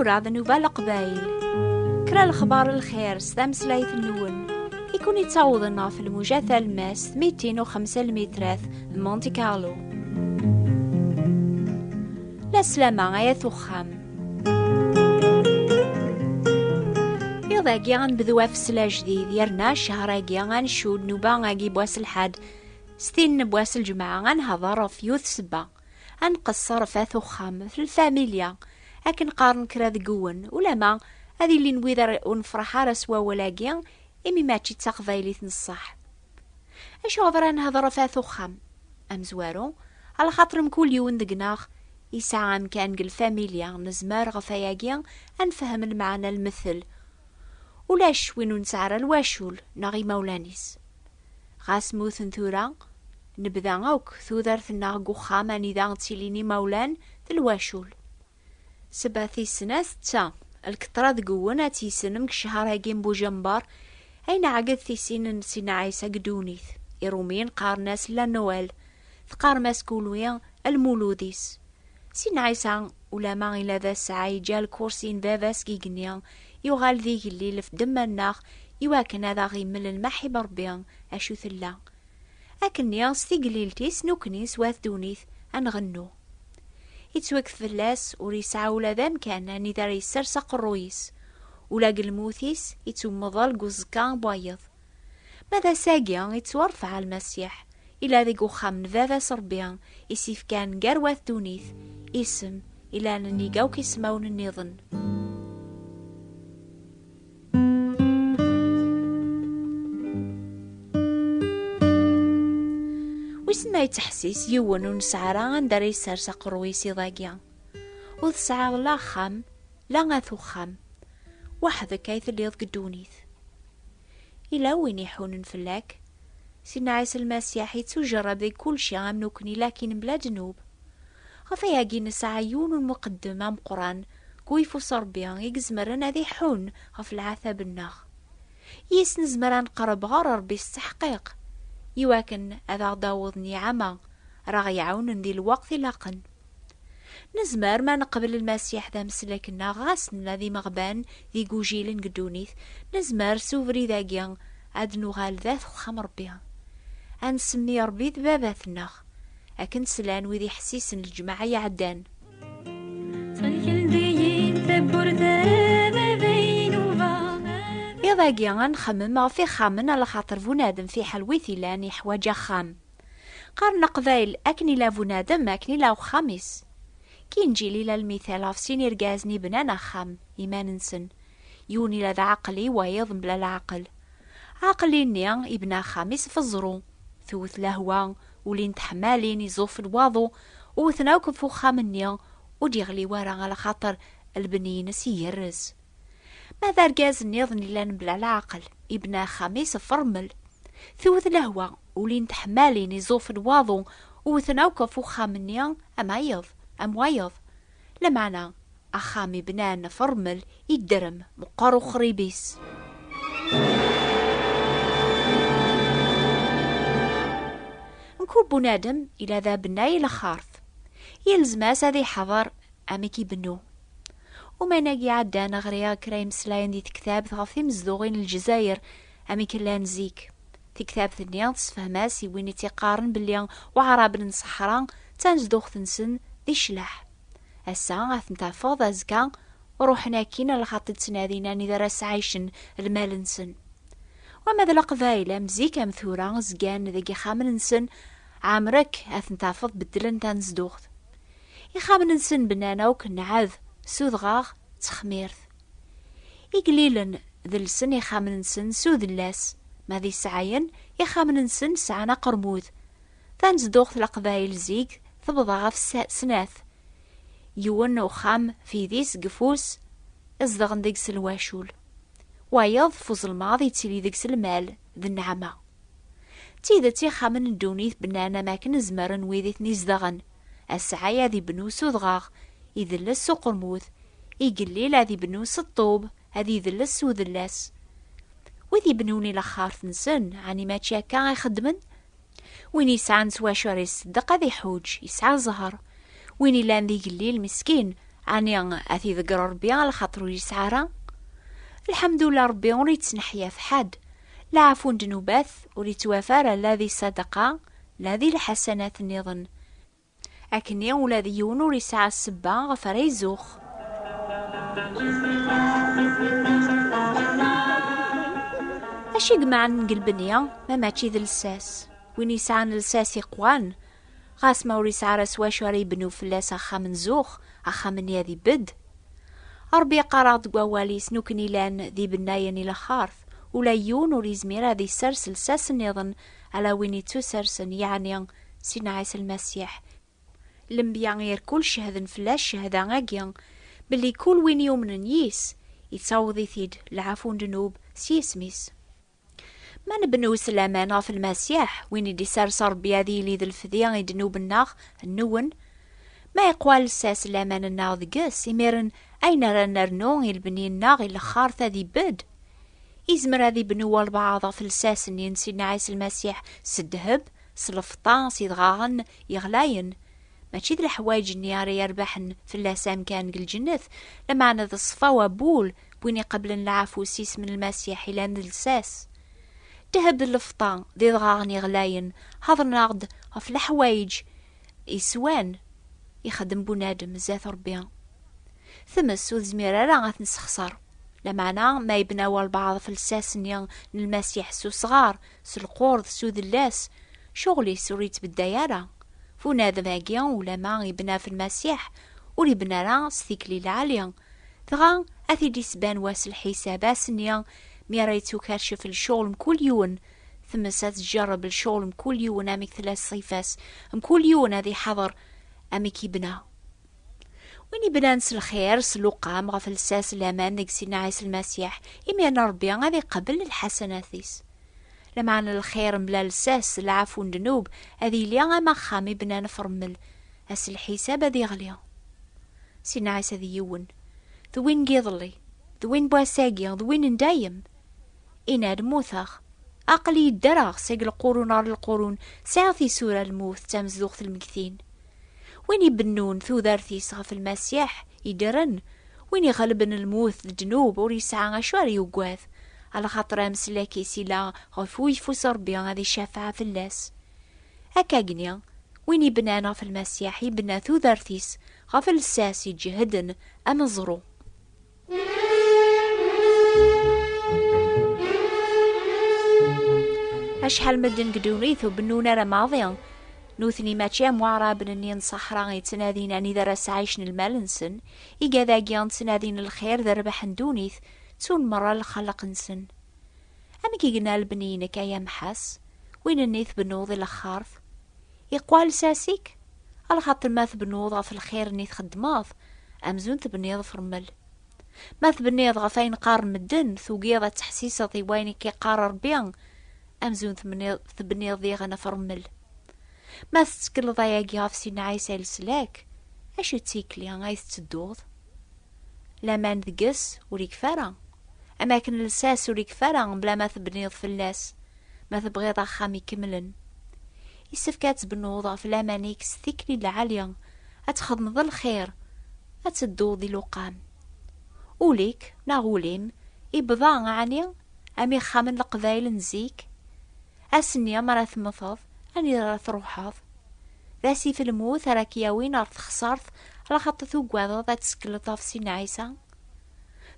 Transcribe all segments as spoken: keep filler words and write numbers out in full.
Tura d nnuba Leqbayel. Kra lexbar n lxir s tameslayt-nwen i kun-ittawḍen ɣef lmuja talemmast mitin u xemsa lmitrat n Monte Carlo. La slama ay at uxxam. Iḍ-agi ad nebdu afsel ajdid, yerna ccehṛ-agi ad ncudd nnuba-agi n wass lḥad s tin n wass lǧemɛa, ad nehḍer ɣef yiwet ssebba. Ad nqeṣṣer ɣef at uxxam, ɣef lfamilya, akken qqaren kra deg-wen, ulama ad ilin wid ara ur nefṛeḥ ara s wawal-agi, imi mačči d taqbaylit n ṣṣeḥ. Acuɣer ara nehḍer ɣef at uxxam? Amezwaru, alaxaṭer mkul yiwen deg-neɣ yesɛa amkan deg lfamilya, nezmer ɣef wayagi ad nefhem lmeɛna n lmettel: ulac win ur nesɛi ara lwacul neɣ imawlan-is. Ɣas mmuten tura, nebda akk tudert-nneɣ deg uxxam anida ttilin imawlan d lwacul. Sebba tis snat d ta, lkeṭra deg-wen ad tt-yessnem deg ccehṛ-agi n Bujember, ayen ɛegget tisin n Sidna Ɛisa deg ddunit. Iṛumyen qqaren-as la Noël, teqqarem-as kulwi lmulud-is. Sidna Ɛisa, ulama ila d asɛa, yeǧǧa lkursi n baba-s deg igenni, yuɣal d igellil ɣef ddemma-nneɣ, iwakken ad aɣ-imel lmaḥiba Ṛebbi acu tella. Akkenni s tigellilt-is, nekkni s wat ddunit ad nɣennu. Ittwekf fell-as, ur yesɛa ula d amkan anida ara yessers aqerruy-is. Ula deg lmut-is, ittummeḍ deg uẓekka n wayeḍ. Ma d ass-agi ittwarfeɛ Lmasiḥ, ila deg uxxam n Baba-s Ṛebbi, i s-ifkan gar wat ddunit isem ilan nnig akk ismawen nniḍen. Wissen ma yettḥessis yiwen ur nesɛi ara anda ara yessers aqerruy-is iḍ-agi. Ur tesɛiḍ la axxam, la at uxxam. Weḥd-k ay telliḍ deg ddunit. Ila win iḥunen fell-ak. Sidna Ɛisa Lmasiḥ ittujerreb deg kulci am nekkni, lakin mebla ddnub. Ɣef wayagi nesɛa yiwen n umuqeddem ameqqran deg uyeffus Ṛebbi i izemren ad iḥun ɣef leɛtab-nneɣ. Yis nezmer ad nqerreb ɣer Ṛebbi s tteḥqiq, iwakken ad aɣ-d-aweḍ nniɛama ara ɣ-iɛawnen di lweqt ilaqen. Nezmer ma neqbel Lmasiḥ d ameslak-nneɣ, ɣas nella d imeɣban d igujilen deg ddunit, nezmer s ubrid-agi ad nuɣal d at uxxam Ṛebbi. Ad nsemmi Ṛebbi d baba-tneɣ, akken slan wid iḥessisen lǧemɛa iɛeddan. Ttxil-k ldi-yi-d tawwurt a baba inuba. Iḍ-agi ad nxemmem ɣef ixxamen, alaxaṭer bunadem fiḥel wi t-ilan iḥwaǧ axxam. Qqaren Leqbayel akken ila bunadem akken ila uxxam-is. Deg Inǧil ila lmital ɣef sin irgazen i bnan axxam iman-nsen. Yiwen ila d aɛeqli, wayeḍ mebla leɛqel. Aɛeqli-nni ibna axxam-is ɣef uẓru. Tewwet lehwa, ulin tḥemmalin, iẓufen waḍu, wwten akk ɣef uxxam-nni, ur d-iɣli wara alaxaṭer lbeni-ines igerrez. Ma d argaz nniḍen ilan mebla leɛqel, ibna axxam-is ɣef ṛṛmel. Tewwet lehwa, ulin tḥemmalin, iẓufen waḍu, wwten akk ɣef uxxam-nni, am ayeḍ, am wayeḍ. Lameɛna, axxam ibnan ɣef ṛṛmel idderrem, meqqer uxrib-is. Mkul bunadem ila d abennay i lxert. Yelzem-as ad iḥḍer amek ibennu. Uman-agi iɛeddan ɣriɣ kra imeslayen di tektabt ɣef timezduɣin n Lezzayer, amek llan zik. Tiktabt-nni tessefhem-as i win i tt-iqqaren belli Waɛraben n ṣṣeḥra d tanezduɣt-nsen di cclaḥ. Ass-a ad ten-tafeḍ, azekka ruḥen akkin, alaxaṭer ttnadin anida ara sɛaycen lmal-nsen. Wama d Leqbayel, am zik am tura, zgan deg ixxamen-nsen, ɛemrek ad ten-tafeḍ beddlen tanezduɣt. Ixxamen-nsen bnan akk nɛad s udɣaɣ d texmirt. Igellilen delsen ixxamen-nsen s udellas, ma d iseɛɛayen, ixxamen-nsen sɛan aqermud. Tanezduɣt Leqbayel zik tebḍa ɣef s-, snat. Yiwen uxxam f yidis deg ufus, izedɣen deg-s lwacul. Wayeḍ f uzelmaḍ yettili deg-s lmal d nneɛma. D tidet, ixxamen n ddunit bnan am akken zemren wid i ten-izedɣen. Asɛay ad ibnu s udɣaɣ, idelles s uqermud, igellil ad ibnu s ṭṭub, ad idelles s udellas. Wid ibnun i laxert-nsen, ɛni mačči akka i xeddmen? Win yesɛan s wacu ara iṣeddeq ad iḥuǧ, yesɛa zzher. Win illan d igellil meskin, Ɛni ad t-iḍegger Ṛebbi lxaṭer ur yesɛi ara? Lḥemdullah, Ṛebbi ur yettneḥyaf ḥedd, lɛafu n ddnubat ur yettwafa ara la di ṣṣadaqa, la di lḥasanat nniḍen. Akkenni ula d yiwen ur yesɛi ssebba ɣef ara izux. Acu i imenɛen deg lebni ma mačči d lsas? Win yesɛan lsas iqwan, ɣas ma ur yesɛi ara s wacu ara yebnu fell-as axxam n zux, axxam-nni ad ibedd. Ṛebbi yeqqar-aɣ-d deg wawal-is, nekkni llan d ibennayen i lxert, ula yiwen ur yezmir ad isers lsas nniḍen ala win yettusersen, yeɛni Sidna Ɛisa Lmasiḥ. Lenbiya irkul cehden fell-as ccehda-agi, belli kul win yumnen yis, yettaweḍ-it-id lɛafu n ddnub s yisem-is. Ma nbennu s laman ɣef Lmasiḥ, win i d-isers Ṛebbi ad yili d lefdi i ddnub-nneɣ, nwen, ma iqwa lsas laman-nneɣ deg-s, imiren ayen ara nernu i lebni-nneɣ i lxert ad ibedd. Izmer ad ibnu walbeɛḍ ɣef lsas-nni n Sidna Ɛisa Lmasiḥ s ddheb, s lfeṭṭa, s idɣaɣen yeɣlayen. Mačči d leḥwayeǧ-nni ara yerbeḥen fell-as amkan deg lǧennet, lameɛna d ṣṣfa wabul n win iqeblen lɛafu s isem n Lmasiḥ ilan d lsas. Ddheb d lfeṭṭa d idɣaɣen iɣlayen ḥeḍren-aɣ-d ɣef leḥwayeǧ iswan ixeddem bunadem zdat Ṛebbi. Tmes ur tezmir ara ad ten-sexṣer. Lameɛna ma yebna walbeɛḍ ɣef lsas-nni n Lmasiḥ s usɣar, s lqurd, s udellas, ccɣel-is ur yettbedday ara. Bunadem-agi, ulama yebna ɣef Lmasiḥ, ur yebni ara s tikli lɛali. Dɣa ad t-id-isban wass lḥisab, ass-nni mi ara yettukercef lecɣel mkul yiwen. Tmes ad tjerreb lecɣel mkul yiwen amek tella ṣṣifa-s, mkul yiwen ad iḥaḍer amek yebna. Win ibnan s lxir, s luqam, ɣef lsas laman deg Sidna Ɛisa Lmasiḥ, imiren Ṛebbi ad iqabel lḥasanat-is. Lameɛna lxir mebla lsas, lɛafu n ddnub, ad yili am axxam ibnan f rrmel, ass lḥisab ad iɣli. Sidna Ɛisa d yiwen, d win n yiḍelli, d win n wass-agi, d win n dayem. Inna-d: "Mmuteɣ, aql-i ddreɣ seg lqurun ɣer lqurun, sɛiɣ tisura n lmut d tamezduɣt n lmegtin." Win ibennun tudert-is ɣef Lmasiḥ iddren, win iɣelben lmut d ddnub ur yesɛi acu ara yuggad, alaxaṭer ameslak-is ila ɣef uyeffus n Ṛebbi ad icafeɛ fell-as. Akkagni, win ibnan ɣef Lmasiḥ ibna tudert-is ɣef lsas iǧehden ameẓru. Acḥal medden deg ddunit ur bennun ara maḍi. Nutni mačči am waɛraben-nni n ṣṣeḥra yettnadin anida ara sɛicen lmal-nsen. Igad-agi ttnadin lxir d rrbeḥ n ddunit, ttun merra lxelq-nsen. Amek i yenna lebni-inek ay amḥas? Win-nni tbennuḍ i lxert, iqwa lsas-ik? Alaxaṭer ma tbennuḍ ɣef lxir-nni txeddmeḍ, amzun tebniḍ f rrmel. Ma tebniḍ ɣef ayen qqaren medden, tugiḍ ad teḥsiseḍ i wayen i k-iqqar Ṛebbi, amzun tebniḍ, tebniḍ diɣen f rrmel. Ma tettekleḍ ayagi ɣef Sidna Ɛisa i leslak, acu d tikli ay tettedduḍ? Laman deg-s ur ikfi ara, am akken lsas ur ikfi ara mebla ma tebniḍ fell-as, ma tebɣiḍ axxam ikemlen. Yessefk ad tbennuḍ ɣef laman-ik s tikli lɛali, ad txedmeḍ lxir, ad tedduḍ di luqam. Ul-ik neɣ ul-im ibḍa ɛni am ixxamen n Leqbayel n zik? Ass-nni mi ara temmteḍ, anida ara truḥeḍ? D asif lmut ara k-yawin ɣer texṣart, alaxaṭer tugadeḍ ad tettekleḍ ɣef Sidna Ɛisa?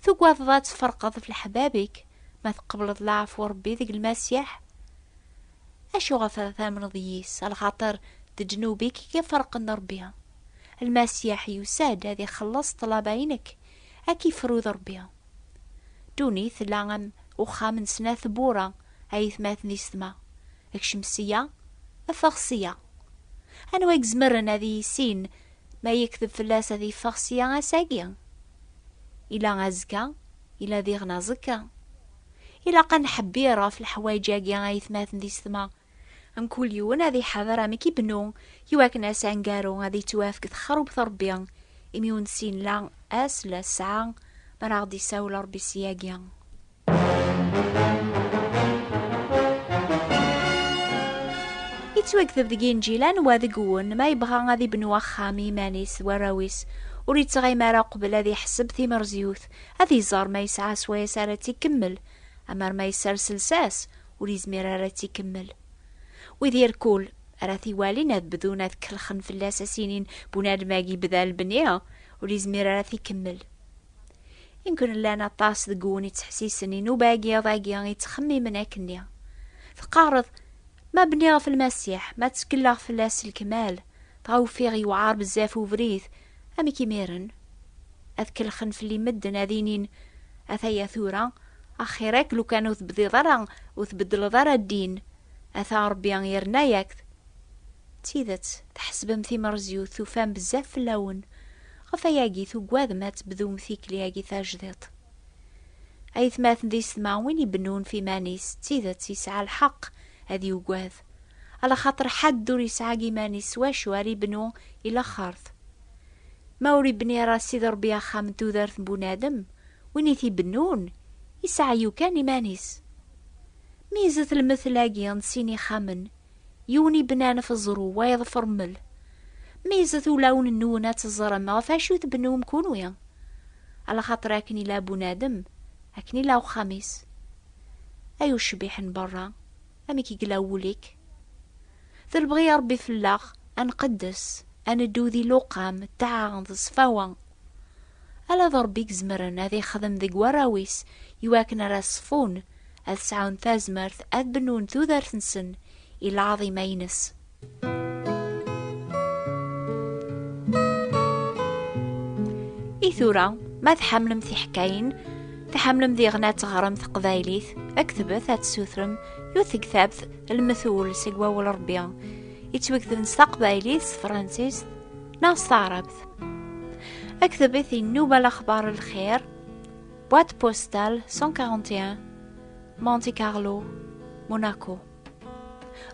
Tugadeḍ ad tferqeḍ ɣef leḥbab-ik ma tqebleḍ leɛfu n Ṛebbi deg Lmasiḥ? Acu ɣef ara tamneḍ yis, alaxaṭer d ddnub-ik i k-iferqen d Ṛebbi? Lmasiḥ yusa-d ad ixelleṣ ṭṭlaba-inek, ad k-ifru d Ṛebbi. Ddunit tella am uxxam n snat tewwura, ay atmaten d yessetma. Kcem sya, ffeɣ sya. Anwa i izemren ad yissin ma yekteb fell-as ad yeffeɣ sya ass-agi? Ila azekka, ila diɣen aẓekka. Ilaq ad nḥebbir ɣef leḥwayeǧ-agi, ay atmaten d yessetma. Mkul yiwen ad iḥader amek ibnu, iwakken ass aneggaru ad yettwaf deg texrubt n Ṛebbi, imi ur nessin la ass la ssaɛa mi ara ɣ-d-isawel Ṛebbi syagi. Yettwakteb deg Inǧil: "Anwa deg-wen ma yebɣa ad ibnu axxam i yiman-is d warraw-is, Ur yettɣimi ara uqbel ad iḥseb timerzyut, ad iẓer ma yesɛa swayes ara tt-ikemmel, amer ma yessers lsas, ur yezmir ara ad tt-ikemmel. Wid irkul ara t-iwalin ad bdun ad kellxen fell-as, ad s-inin: "Bunadem-agi yebda lebni, ur yezmir ara ad t-ikemmel." Imken llan aṭas deg-wen ittḥessisen i nnuba-agi iḍ-agi, ittxemmimen akkenni. Teqqareḍ: "Ma bniɣ ɣef Lmasiḥ, ma ttkelleɣ fell-as s lekmal, dɣa ufiɣ yewɛer bezzaf ubrid, amek imiren?" Ad kellxen fell-i medden, ad inin: "Ataya tura, axir-ak lukan ur tebdiḍ ara, ur tbeddleḍ ara ddin, ata Ṛebbi yerna-yak-d." D tidet, tḥesbem timerzyut, tufam bezzaf fell-awen. Ɣef ayagi, tugadem ad tebdum tikli-agi tajdiṭ. Aytmaten d yessetma, win ibennun f iman-is, d tidet yesɛa lḥeqq ad yugad, alaxaṭer ḥedd ur yesɛa deg iman-is s wacu ara ibnu i laxert. Ma ur ibni ara Sidi Ṛebbi axxam n tudert n bunadem, win i t-ibennun, yesɛa yukan iman-is. Meyyzet lmetl-agi n sin ixxamen, yiwen ibnan f ẓẓru, wayeḍ f rrmel. Meyyzet ulawen-nwen ad teẓrem ɣef acu tbennum kunwi. Alaxaṭer akken ila bunadem, akken ila uxxam-is. Ay ucbiḥ n berra, amek i yella wul-ik? D lebɣi Ṛebbi fell-aɣ, ad nqeddes, ad neddu di luqam, ttaɛa d ṣṣfawa. Ala d Ṛebbi i izemren ad ixdem deg warraw-is, iwakken ara ṣfun, ad sɛun tazmert ad bennun tudert-nsen i lɛaḍima-ines. I tura, ma tḥemmlem tiḥkayin, tḥemmlem diɣen ad teɣrem taqbaylit, ktbet ad tessutrem yiwet tektabt, Lmetul seg wawal Ṛebbi, yettwakten s taqbaylit, s tefransist, neɣ s taɛrabt. Ktbet i nnuba Lexbar Lxir, boîte postale cent quarante et un, Monte Carlo, Monaco.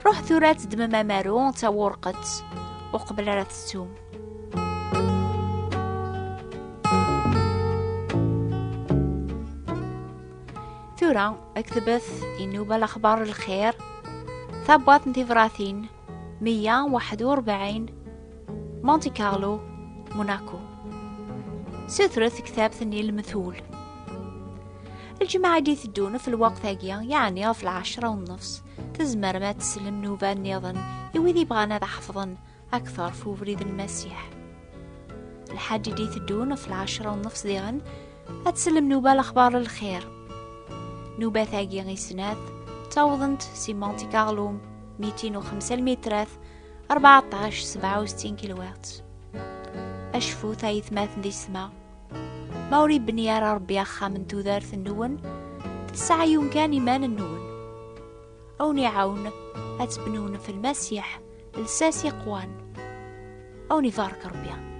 Ruḥ tura ad teddmem amaru d tawurqet uqbel ara tettum. Tura, ktbet i nnuba Lexbar Lxir, tabwaṭ n tibratin, meyya waḥed u rebɛin, Monte Carlo, Monaco. Sutret tektabt-nni Lmetul. Lǧemɛa i d-iteddun f lweqt-agi, yeɛni ɣef lɛecra u nnefs, tzemrem ad teslem nnuba nniḍen i wid ibɣan ad ḥefḍen akteṛ f ubrid n Lmasiḥ. Lḥaǧ i d-iteddun f lɛecra u nnefs diɣen, ad teslem nnuba Lexbar Lxir. Nnubat-agi i snat ttawḍent si Monte Carlo, mitin u xemsa lmitrat, rbeɛṭac sebɛa u settin kilwatt. Acfut ay atmaten di ssma, ma ur ibni ara Ṛebbi axxam n tudert-nwen, tesɛa yukan iman-nwen. A wen-iɛawen ad tebnun f Lmasiḥ lsas iqwan. A wen-ibarek Ṛebbi.